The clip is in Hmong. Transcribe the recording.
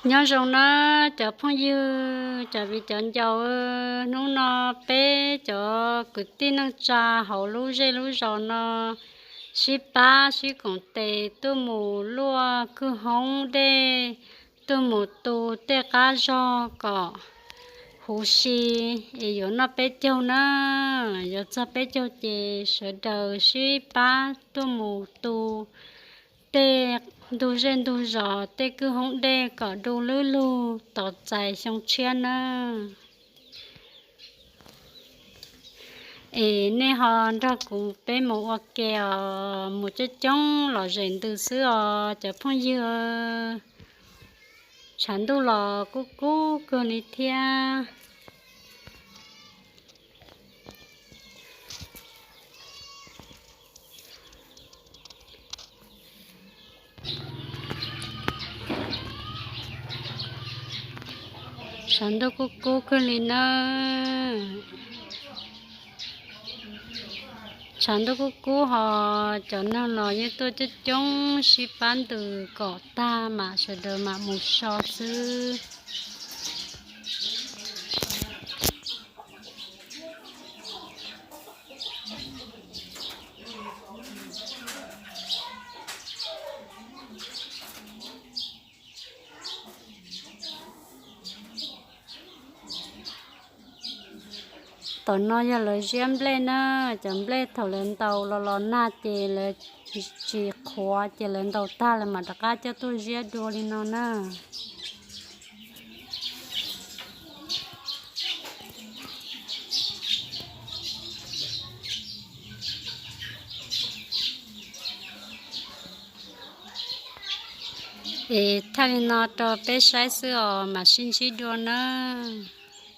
Nyob zoo na cov phooj ywg, cov viv cov ncaus, hnub no peb cov kwv tij neej tsa hauv lub zej lub zos no sib pab sib koom tes tuaj mus luaj kwj hoob dej, tuaj mus tu tej qab zog kom huv si es yuav noj peb caug na. Yuav txog peb caug ces sawv daws sib pab tuaj mus tu tej ntug zej ntug zos, tej kwj hoob dej kom du lwb lug tos txais xyoo tshiab nawb. Es nej ho nrog kuv peb mus ua ke os, mus coob coob lom zem ntws xwb os cov phooj ywg. Tshav ntuj los kub kub kawg li thiab. Tshav ntuj kub kub kawg li nawb. Tshav ntuj kub kub ho cov neeg los yeej tuaj coob coob sib pab ntws kom tag mam sawv daws mam mus so xwb. Tom no yog lawv ziab nplej na, cov nplej thaum lawv ntaus los los nag ces lawv tsis qhuav ces lawv ntaus tag lawv mam rov qab coj tuaj ziab dua li no na. Es thaij li no rau peb saib xwb os, mam sib ntsib dua nawb.